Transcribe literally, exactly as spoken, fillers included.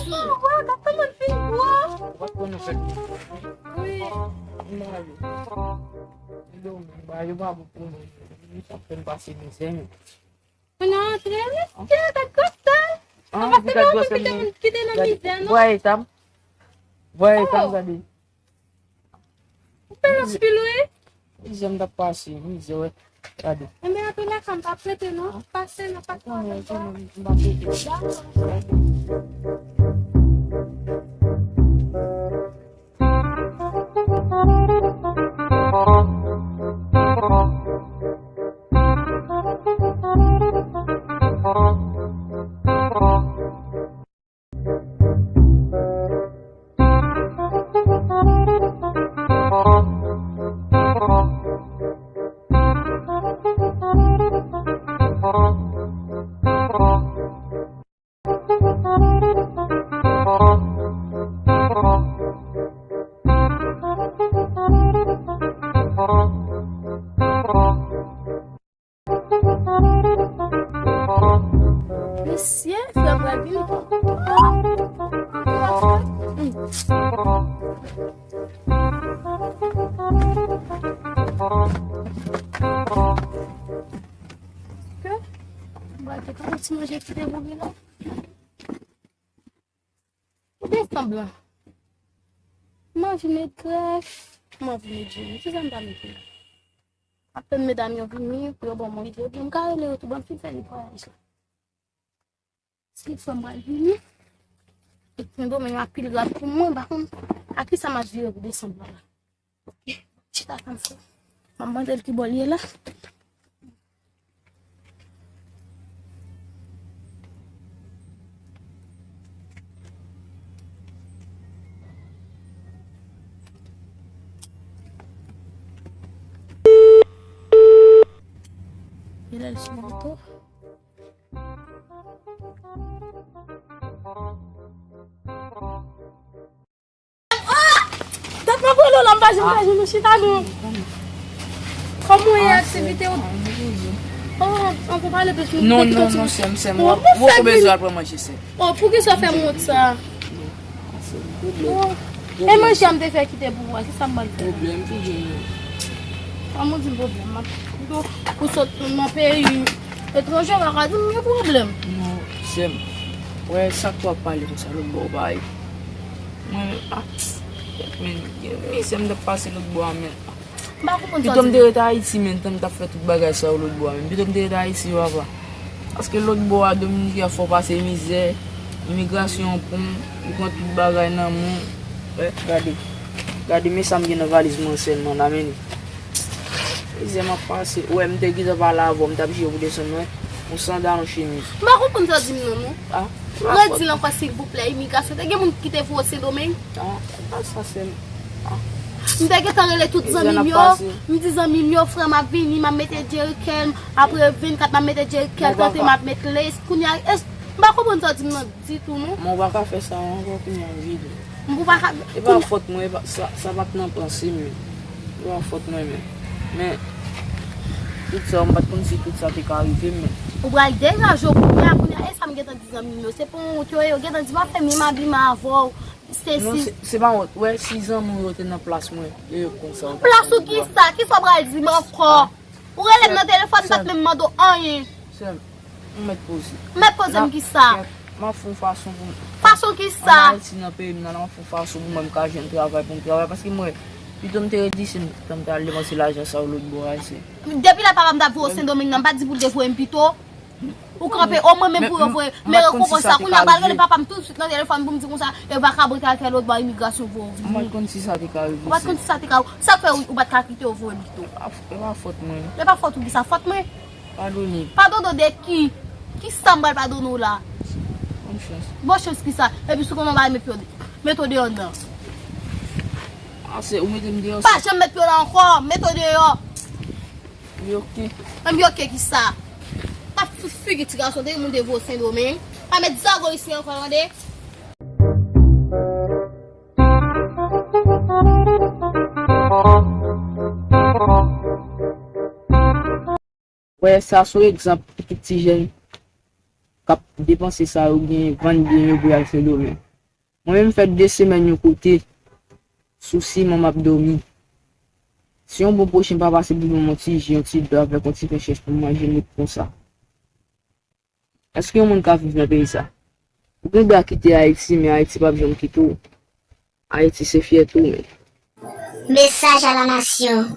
Ou wè, gad kòman l fin gwo. Ou pa t konn nou fè. Wi. Mwen ale. Yo, ba yo pa bon pou mwen. Yo pa fè m pase mizè, men. Kounye a antre, mesye, gad gwosè. Ah, gad gwosè, men. Kite nan mizè, non? Vwaye, tam. Vwaye, tam, gade. Ou fè anpil, wi. Mizè m t ap pase, mizè, wè. Gade. Enben, anpil la, m p ap rete, non. Pase, non, pa twò. Non, non, non, m p ap rete. Dakò. Mesye, frè m pral vini. Ke? Mwen te pran ti manje ki te boule la. Ou desanm lan. M anvi met krèch, m anvi met jeni. Kisa m ta mete? Atann medam yo vini pou yo ban m yon ide, epi m ka rele yo tou, ban m fin fè netwayaj la. Si frè m pral vini, epi m donnen yon anpil rad pou mwen, m pa konn a kisa m ap vire pou desanm lan la. Chita konsa. M ap mande l ki bò l ye la. E lè l sou moto. Dat m ap rele w la, m pa janm wè nou, chita nou. Kòman w ye, aktivite w? Oh, an pou pale plis nou. Non, non, non, sè m, sè m. Ou poko bezwen al pran manje, sè. Oh, poukisa w fè m wont sa? Oh. E manje a m te fè kite pou ou a, kisa m pral fè? Pwoblèm, ki gen? Kòman w di m pwoblèm? M ap, ou sot nan peyi etranje, w pa ka di m gen pwoblèm. Non, sè m. Wè, sa k w ap pale konsa, lòt bò w pa ye. Mwen, ah, men, gen mizè m t ap pase lòt bò a, men. M pa konprann sa w di. Pito m te ret Ayiti, men, tan m t ap fè tout bagay sa yo lòt bò a, men. Pito m te ret Ayiti, papa. Paske lòt bò a, Dominiken an fè w pase mizè, imigrasyon an pran w, li pran tout bagay nan men w. Wè, gade. Gade, men sa m gen nan valiz mwen sèlman, n a mennen. Mizè m ap pase. Wè, m te gentan pale avè w, m t ap jere pou desann, wè. Yon sandal, yon chemiz. M pa konprann sa w di m nan, non. Ah, redi l ankò, silvouplè, imigrasyon. Te gen moun ki te voye w Sendomeng? Ah, se pa sa, sè m. Ah. M te gentan rele tout zanmi m yo. M di zanmi m yo, frè m ap vini, m ap mete jerrycan, apre vennkat, m ap mete jerrycan, trannde, m ap met lace. Kounye a, es-, m pa konprann sa w di m nan ditou, non. Men w pa ka fè sa ankò, kounye a, vide. M pou pa ka. E pa fòt mwen, e pa, sa, sa pa t nan panse m, men. E pa fòt mwen, men. Men, tout sa, m pa t konn si tout sa te ka rive m, men. Ou pral degaje w kounye a, kounye a, e sa m gentan di zanmi m yo. Se pa yon wont yo ye, yo gentan di m ap fè menm abiman avè w. Se non, si se, se pa wont. Wè, si zanmi w yo te nan plas mwen, yo, yo konsa. Plas ou kisa? Kisa w pral di m ankò? Ou rele m nan telefòn, m pa t menm mande w anyen. Sè m, ou mèt poze. Ou mèt poze m kisa? M ap fè yon fason pou m. Fason kisa? Ann Ayiti, nan peyi m nan, m ap fè yon fason pou mwen m ka jwenn travay, pou m travay. Paske mwen, pito m te ret isit, tan m t al depanse lajan sa yo lòt bò a, se. Depi lè papa m t ap voye w Sendomeng nan, m pa t di pou l te voye m pito. Ou kanpe, o mwen menm pou yo voye. Men rekonpans sa, kounye a m pral rele papa m tousuit nan telefòn pou m di konsa, e vakabon k al fè lòt bò imigrasyon voye w vini. M pa t konn si sa te ka rive. Ou pa t konn si sa te ka. Sa k fè ou, ou pa t ka kite yo voye m pito? E pa fòt mwen. E pa fòt ou kisa? Fòt mwen? Padone. Padone de ki? Kisa m pral padone w la? Bonn chans. Bonn chans kisa? Epi si w konnen w pa met pye w de-, met w deyò nan. Ase, ou mete m deyò. Pa janm met pye w la ankò, met w deyò. Wi, oke. Ann, wi, oke, kisa? Pa fout figi ti gason, te moun te voye w Sendomeng. Pa met zago isi ankò, tande? Wè, sa se yon egzanp pou tout ti jèn k ap depanse sa yo gen, vann byen yo pou y al Sendomeng. Mwen menm fè de semèn yon kote, sou siman m ap dòmi. Si yon bon pwochen pa pase pou ban m yon ti ji, yon ti dlo avèk yon ti pen chèch pou m manje, m ret konsa. Èske yon moun ka viv nan peyi sa? Ou gen dwa kite Ayiti, men Ayiti p ap janm kite w. Ayiti se fyète w, men. Message à la nation.